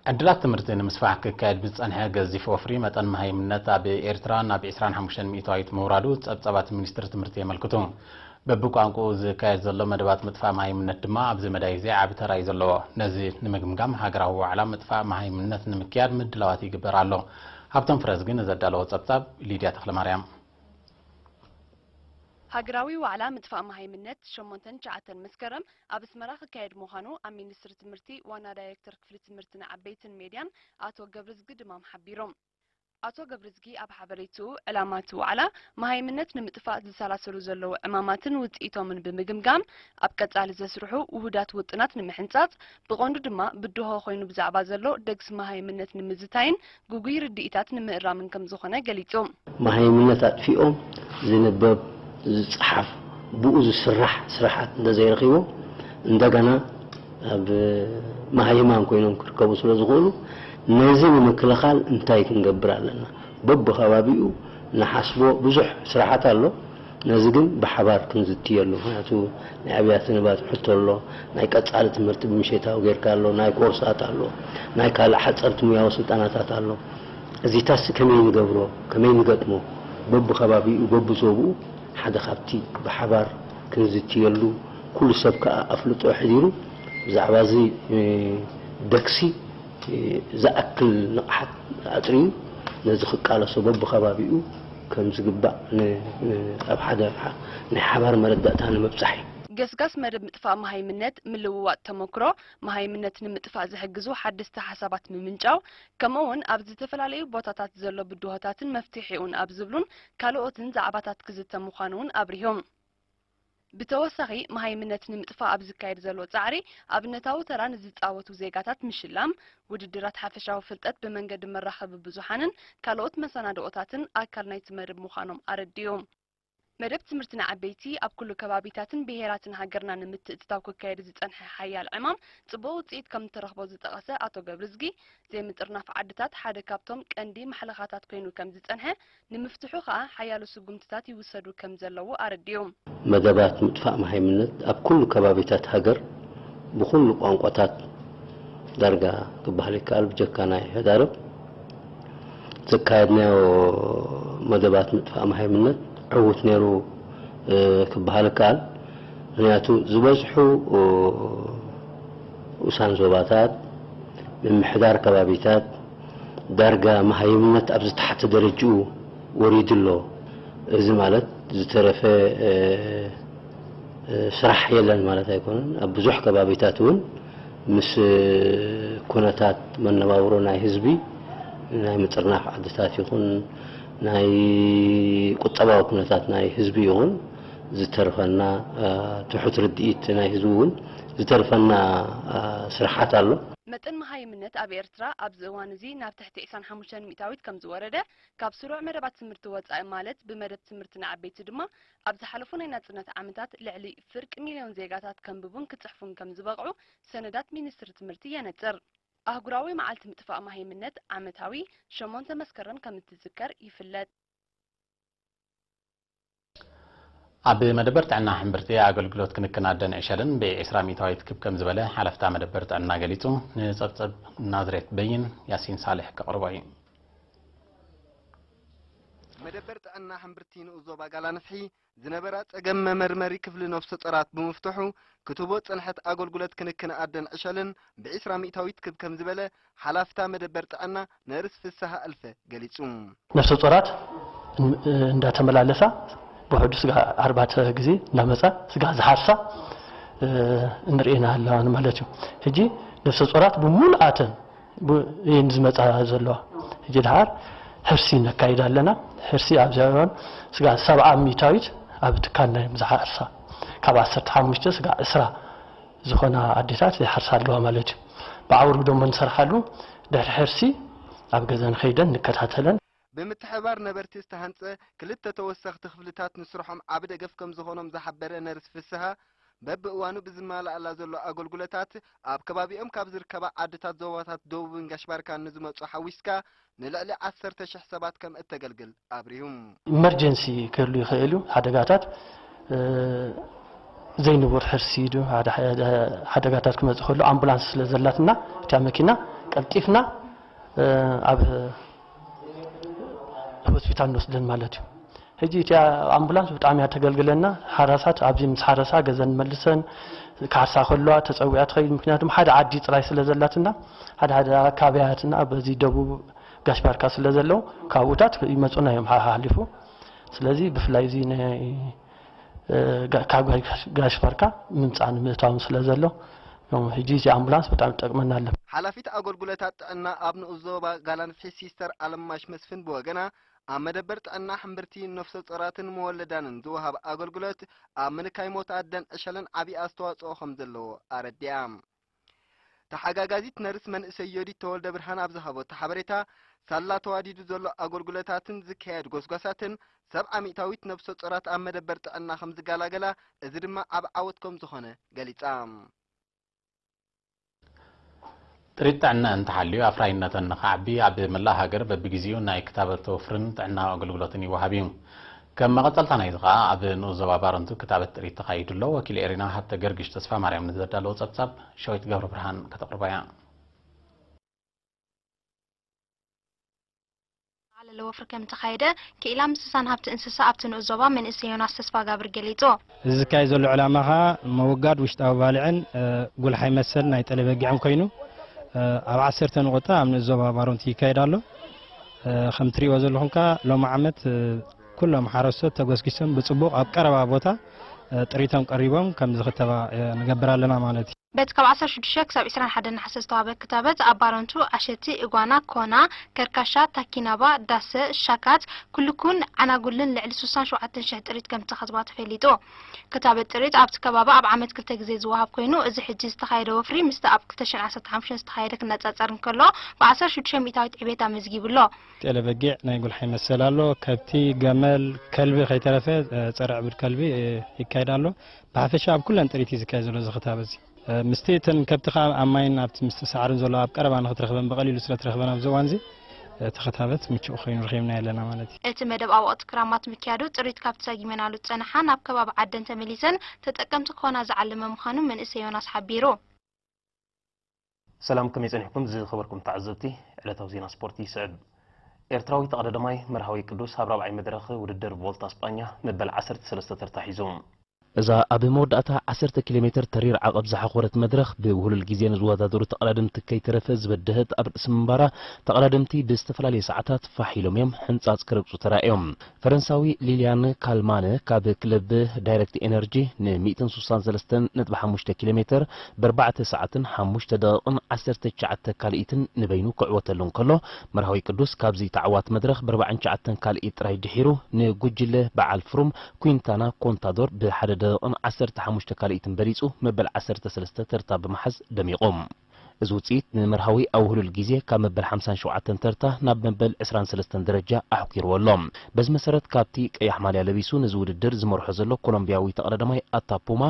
ዕድላት ትምህርቲ ንምስፋሕ ክካየድ ብዝጸንሐ ገዚፍ ወፍሪ መጠን መሃይምነት ኣብ ኤርትራ ናብ ዕስራን ሓሙሽተን ሚእታዊት ምውራዱ ጸብጻባት ሚኒስትሪ ትምህርቲ የመልክቱ። በብቋንቋኡ ዝካየድ ዘሎ መደባት ምጥፋእ መሃይምነት ድማ ኣብዚ መዳይ እዚ ዓቢ ተራ እዩ ዘለዎ። ነዚ ንምግምጋም ሃገራዊ ዋዕላ ምጥፋእ መሃይምነት ንምክያድ ምድላዋት ይግበር ኣሎ። ሃብቶም ፍረዝጊ ንዘዳለዎ ጸብጻብ ሊድያ ተኽለማርያም። ሃገራዊ ዋዕላ ምጥፋእ መሃይምነት ሸሞንተን ትሽዓተን መስከረም ኣብ ኣስመራ ክካየድ ምዃኑ ኣብ ሚኒስትሪ ትምህርቲ ዋና ዳይሬክተር ክፍሊ ትምህርቲ ንዓበይትን ሜድያን ኣቶ ገብርዝጊ ድማም ሓቢሮም። ኣቶ ገብርዝጊ ኣብ ሓበሬትኡ፣ ዕላማ እቲ ዋዕላ መሃይምነት ንምጥፋእ ዝሰላሰሉ ዘለዉ ዕማማትን ውጽኢቶምን ብምግምጋም ኣብ ቀጻሊ ዘስርሑ ውሁዳት ውጥናት ንምሕንጻጽ፣ ብቐንዱ ድማ ብድሆ ኮይኑ ብዛዕባ ዘሎ ደግሲ መሃይምነት ንምዝታይን ግጉይ ርድኢታት ንምእራምን ከም ዝኾነ ገሊጹ። መሃይምነት ኣጥፊኦም ዝንበብ ዝጸሓፍ ብኡ ዝስራሕ ስራሓት እንተዘይረኺቦም እንደገና ኣብ መሃይማን ኮይኖም ክርከቡ ስለ ዝኽእሉ ነዚ ንምክልኻል እንታይ ክንገብር ኣለና? በብኸባቢኡ ንሓስቦ ብዙሕ ስራሓት ኣሎ። ነዚ ግን ብሓባር ክንዝትየሉ፣ ምክንያቱ ናይ ኣብያተ ንባብ ሕቶ ኣሎ፣ ናይ ቀጻሊ ትምህርቲ ብምሸታዊ ጌርካ ኣሎ፣ ናይ ኮርሳት ኣሎ፣ ናይ ካልእ ሓጸርቲ ሙያዊ ስልጠናታት ኣሎ። እዚታስ ከመይ ንገብሮ፣ ከመይ ንገጥሞ? በብኸባቢኡ በብዞብኡ ሓደ ካብቲ ብሓባር ክንዝትየሉ፣ ኩሉ ሰብ ከኣ ኣፍልጦ ኣሕዲሩ ብዛዕባ እዚ ደክሲ ዝኣክል ንቕሓት ኣጥርዩ ነዚ ክቃለሶ በብኸባቢኡ ከም ዝግባእ ኣብ ሓደ ናይ ሓባር መረዳእታ ንምብጻሕ እዩ። ገስጋስ መደብ ምጥፋእ መሃይምነት፣ ምልውዋጥ ተመክሮ፣ መሃይምነት ንምጥፋእ ዝሕግዙ ሓደስቲ ሓሳባት ምምንጫው፣ ከምኡ እውን ኣብ ዝተፈላለዩ ቦታታት ዘሎ ብድሆታትን መፍትሒኡን ኣብ ዝብሉን ካልኦትን ዛዕባታት ክዝተ ምዃኑ እውን ኣብሪሆም። ብተወሳኺ፣ መሃይምነት ንምጥፋእ ኣብ ዝካየድ ዘሎ ጻዕሪ ኣብነታዊ ተራ ንዝጻወቱ ዜጋታት ምሽላም፣ ውድድራት ሓፈሻዊ ፍልጠት ብመንገዲ መራኸቢ ብዙሓንን ካልኦት መሰናድኦታትን ኣካል ናይቲ መደብ ምዃኖም ኣረዲኡ። መደብ ትምህርቲ ንዓበይቲ ኣብ ኩሉ ከባቢታትን ብሄራትን ሃገርና ንምትእትታው ክካየድ ዝጸንሐ ሓያል ዕማም ጽቡቕ ውጽኢት ከም እተረኽቦ ዝጠቐሰ ኣቶ ገብርዝጊ፣ ዘይምጥርናፍ ዓድታት ሓደ ካብቶም ቀንዲ ማሕለኻታት ኮይኑ ከም ዝጸንሐ፣ ንምፍትሑ ከኣ ሓያሎ ስጉምትታት ይውሰዱ ከም ዘለዉ ኣረዲኡ። መደባት ምጥፋእ መሃይምነት ኣብ ኩሉ ከባቢታት ሃገር ብኹሉ ቋንቋታት ዳርጋ ክበሃል ይከኣል ብጀካ ናይ ህዳርብ ዘካየድናዮ መደባት ምጥፋእ መሃይምነት ዕዉት ነይሩ ክበሃል ይከኣል። ምክንያቱ ዝበዝሑ ንኡሳን ዞባታት፣ ምምሕዳር ከባቢታት ዳርጋ መሃይምነት ኣብ ዝተሓተ ደረጅኡ ወሪዱ ኣሎ። እዚ ማለት ዝተረፈ ስራሕ የለን ማለት ኣይኮነን። ኣብ ብዙሕ ከባቢታት እውን ምስ ኩነታት መነባብሮ ናይ ህዝቢ ናይ ምጥርናፍ ዓድታት ይኹን ናይ ቁጠባዊ ኩነታት ናይ ህዝቢ ይኹን ዝተርፈና ትሑት ርድኢት ናይ ህዝቢ እውን ዝተርፈና ስርሓት ኣሎ። መጠን መሃይምነት ኣብ ኤርትራ ኣብዚ እዋን እዚ ናብ ትሕቲ ዕስራን ሓሙሽተን ሚእታዊት ከም ዝወረደ፣ ካብ ስሩዕ መደባት ትምህርቲ ወጻኢ ማለት ብመደብ ትምህርቲ ንዓበይቲ ድማ ኣብ ዝሓለፉ ናይ ናጽነት ዓመታት ልዕሊ ፍርቂ ሚልዮን ዜጋታት ከንብቡን ክጽሕፉን ከም ዝበቕዑ ሰነዳት ሚኒስትሪ ትምህርቲ የነጽር። ኣህጉራዊ መዓልቲ ምጥፋእ መሃይምነት ዓመታዊ ሸሞንተ መስከረም ከም እትዝከር ይፍለጥ። ኣብ መደበር ጥዕና ሕምብርቲ ኣገልግሎት ክንክን ኣደን ዕሸልን ብዒስራ ሚእታዊት ክብ ከም ዝበለ ሓለፍታ መደበር ጥዕና ገሊጹ። ንጸብጸብ ናዝሬት በይን ያሲን ሳልሕ ከቕርቦ እዩ። መደበር ጥዕና ሕምብርቲ ንኡስ ዞባ ጋላንፍሒ ዝነበራ ጸገም መመርመሪ ክፍሊ ነፍሰ ጾራት ብምፍትሑ ክትህቦ ጸንሐት ኣገልግሎት ክንክን ኣደን ዕሸልን ብዒስራ ሚእታዊት ክብ ከም ዝበለ ሓላፍታ መደበር ጥዕና ነርስ ፍስሃ እልፈ ገሊጹ። ነፍሰ ጾራት እንዳተመላለሳ ብውሕዱ ስጋ ኣርባዕተ ግዜ እናመጻ ስጋ ዝሓርሳ እንርእየን ኣለዋን ማለት እዩ። ሕጂ ነፍሰ ጾራት ብሙሉኣተን እየን ዝመጻ ዘለዋ። ሕጂ ድሓር ሕርሲ ነካይድ ኣለና። ሕርሲ ኣብዚ እዋን ስጋ ሰብዓ ሚእታዊት ኣብ ትካልና እዮም ዝሓርሳ። ካብ ዓሰርተ ሓሙሽተ ስጋ ዕስራ ዝኾና ኣዴታት ይሓርሳ ኣለዋ ማለት እዩ። ብዓውርግዶ እሞ ንሰርሓሉ፣ ድሕሪ ሕርሲ ኣብ ገዘን ከይደን ንከታተለን። ብምትሕብባር ነበርቲ ዝተሃንጸ ክልተ ተወሰኽቲ ክፍልታት ንስርሖም ዓቢ ደገፍ ከም ዝኾኖም ዝሓበረ ነርስ ፍስሃ፣ በብእዋኑ ብዝመላኣላ ዘሎ ኣገልግሎታት ኣብ ከባቢኦም ካብ ዝርከባ ዓድታት ዞባታት ደቡብን ጋሽ ባርካን ንዝመጹ ሓዊስካ ንልዕሊ ዓሰርተ ሽሕ ሰባት ከም እተገልግል ኣብሪሁ። ኢመርጀንሲ ክህሉ ይኽእል እዩ። ሓደጋታት ዘይንቡር ሕርሲ ዶ ሓደጋታት ክመጽእ ከሎ ኣምቡላንስ ስለ ዘላትና እታ መኪና ቀልጢፍና ኣብ ሆስፒታል ንወስደን ማለት እዩ። ሕጂ እቲ ኣምቡላንስ ብጣዕሚ እያ ተገልግለና። ሓራሳት ኣብዚ ምስ ሓረሳ ገዘን መልሰን፣ ክሓርሳ ከለዋ ተፀዊዓ ትኸይድ። ምክንያቱም ሓደ ዓዲ ጥራይ ስለ ዘላትና፣ ሓደ ሓደ ኣካባቢያትና በዚ ደቡብ ጋሽ ባርካ ስለ ዘለዉ፣ ካብኡታት ይመፁና እዮም ሓሓሊፉ። ስለዚ ብፍላይ እዚ ናይ ካብ ጋሽ ባርካ ምምፃእን ምእታውን ስለ ዘሎ፣ ሕጂ እዚ ኣምቡላንስ ብጣዕሚ ትጠቅመና ኣለ። ሓላፊት ኣገልግሎታት ጥዕና ኣብ ንኡስ ዞባ ጋላንፍሒ ሲስተር ኣለማሽ መስፍን ብወገና፣ ኣብ መደበር ጥዕና ሕምብርቲ፣ ነፍሰ ጾራትን መወለዳንን ዝወሃብ ኣገልግሎት ኣብ ምንካይ ሞት ኣደን ዕሸልን ዓቢ ኣስተዋጽኦ ከም ዘለዎ ኣረዲኣ። ተሓጋጋዚት ነርስ መንእሰይ ዮዲት ተወልደ ብርሃን ኣብ ዝሃበቶ ሓበሬታ፣ ሳላ ተዋዲዱ ዘሎ ኣገልግሎታትን ዝካየድ ጎስጓሳትን ሰብዓ ሚእታዊት ነፍሰ ጾራት ኣብ መደበር ጥዕና ከም ዝገላገላ፣ እዚ ድማ ዓቢ ዓወት ከም ዝኾነ ገሊጻ። ጥሪት ጥዕና እንተሃልዩ ኣፍራይነተን ንኽዓቢ ኣብ መላእ ሃገር በብግዜኡ ናይ ክታበት ወፍርን ጥዕና ኣገልግሎትን ይወሃብ እዩ። ከም መቐጸልታ ናይዚ ኸኣ ኣብ ንኡስ ዞባ ባረንቱ ክታበት ጥሪት ተኻይዱ ኣሎ። ወኪል ኤሪና ሃብተ ገርግሽ ተስፋ ማርያም ንዘዳለዎ ጸብጻብ ሸዊት ገብረ ብርሃን ከተቕርባ እያ። ዓለለ ወፍሪ ከም ተኻየደ ክኢላ ምስሳን ሃብቲ እንስሳ ኣብቲ ንኡስ ዞባ መንእሰይ ዮናስ ተስፋጋብር ገሊጹ። እዚ ዝካየድ ዘሎ ዕላማ ኸኣ ምውጋድ ውሽጣዊ ባልዕን፣ እ፣ ጉልሓይ መሰል ናይ ጠለበጊዕን ኮይኑ፣ እ፣ ኣብ ዓሰርተ ንቑጣ ኣብ ንኡስ ዞባ ባረንቱ ይካየድ ኣሎ። እ፣ ከም ትሪእዎ ዘለኹም ከኣ ሎሚ ዓመት፣ እ፣ ኩሎም ሓረስቶት ተጎስጊሶም ብጽቡቕ ኣብ ቀረባ ቦታ፣ እ፣ ጥሪቶም ቀሪቦም ከም ዝኽተባ፣ እ፣ ንገብር ኣለና ማለት እዩ። በቲ ካብ ዓሰርተ ሽዱሽተ ክሳብ ዕስራን ሓደን ነሓሰ ዝተዋህበ ክታበት ኣብ ባረንቱ፣ ኣሸቲ፣ እጓና፣ ኮና፣ ከርካሻ፣ ታኪናባ፣ ዳሰ፣ ሻካት፣ ኩልኩን ዓናጉልን ልዕሊ ስሳን ሸውዓተን ሽሕ ጥሪት ከም ዝተኸትባ ተፈሊጡ። ክታበት ጥሪት ኣብቲ ከባቢ ኣብ ዓመት ክልተ ግዜ ዝወሃብ ኮይኑ፣ እዚ ሕጂ ዝተኻየደ ወፍሪ ምስቲ ኣብ ክልተ ሽሕን ዓሰርተ ሓሙሽተን ዝተኻየደ ክነጻጸር እንከሎ፣ ብ ዓሰርተ ሽዱሽተ ሚእታዊት ዕቤት ኣመዝጊቡ ኣሎ። ጤለ በጊዕ ናይ ጉልሓይ መሰል ኣሎ፣ ከብቲ፣ ገመል፣ ከልቢ ከይተረፈ፣ እ፣ ጸረ ዕቡድ ከልቢ፣ እ፣ ይካየድ ኣሎ። ብሓፈሻ ኣብ ኩለን ጥሪት እዩ ዝካየድ ዘሎ እዚ ክታበት እዚ። እ፣ ምስቲ እተን ከብቲ ከኣ ኣብ ማይን ኣብቲ ምስቲ ሳዕርን ዘሎ ኣብ ቀረባ ንክትረኽበን ብቐሊሉ ስለ ትረኽበን ኣብዚ እዋን እዚ፣ እ፣ እቲ ክታበት ምቹእ ኮይኑ ረኺብናዮ ኣለና ማለት እዩ። እቲ መደብ ኣብ ወቕቲ ክራማት ምክያዱ ጥሪት ካብቲ ሰጊመናሉ ዝጸንሓ ናብ ከባቢ ዓደን ተመሊሰን ተጠቀምቲ ክኾና ዝዓለመ ምዃኑ መንእሰይ ዮናስ ሓቢሩ። ሰላም፣ ከመይ ጸኒሕኩም ዝኸበርኩም ተዓዘብቲ? ዕለታዊ ዜና ስፖርት ይስዕብ። ኤርትራዊ ተቐዳዳማይ መርሃዊ ቅዱስ ኣብ ራብዓይ መድረኽ ውድድር ቮልታ ስጳኛ መበል ዓሰርተ ሰለስተ ተርታ ሒዙ። እዛ ኣብ መወዳእታ ዓሰርተ ኪሎ ሜትር ተሪር ዓቐብ ዝሓኾረት መድረኽ፣ ብውህሉል ግዜ ንዝወዳደሩ ተቐዳደምቲ ከይተረፈ ዝበደሀት ኣብ ርእሲ ምንባራ፣ ተቐዳደምቲ ብዝተፈላለየ ሰዓታት ፋሕ ኢሎም እዮም ሕንጻጽ ክረግጹ ተራእዮም። ፈረንሳዊ ሊልያን ካልማነ ካብ ክለብ ዳይሬክት ኤነርጂ ን ሚእትን ስሳን ሰለስተን ነጥቢ ሓሙሽተ ኪሎ ሜትር ብ ኣርባዕተ ሰዓትን ሓሙሽተ ደቂቕን ዓሰርተ ትሽዓተ ካልኢትን ንበይኑ ክዕወተሉ እንከሎ፣ መርሃዊ ቅዱስ ካብዚ ተዓዋት መድረኽ ብ ኣርባዓን ትሽዓተን ካልኢት ጥራይ ድሒሩ ንጉጅለ በዓል ፍሩም ኩንታና ኮንታዶር ብ ሓደ ደቂቕን ዓሰርተ ሓሙሽተ ካልኢትን በሊጹ መበል ዓሰርተ ሰለስተ ተርታ ብምሓዝ ደሚቑ። እዚ ውጽኢት ንመርሃዊ ኣብ ውህሉል ግዜ ካብ መበል ሓምሳን ሸውዓተን ተርታ ናብ መበል ዕስራን ሰለስተን ደረጃ ኣሕኲርዎ ኣሎ። በዚ መሰረት፣ ካብቲ ቀያሕ ማልያ ለቢሱ ነዚ ውድድር ዝመርሖ ዘሎ ኮሎምብያዊ ተቐዳዳማይ ኣታ ፑማ፣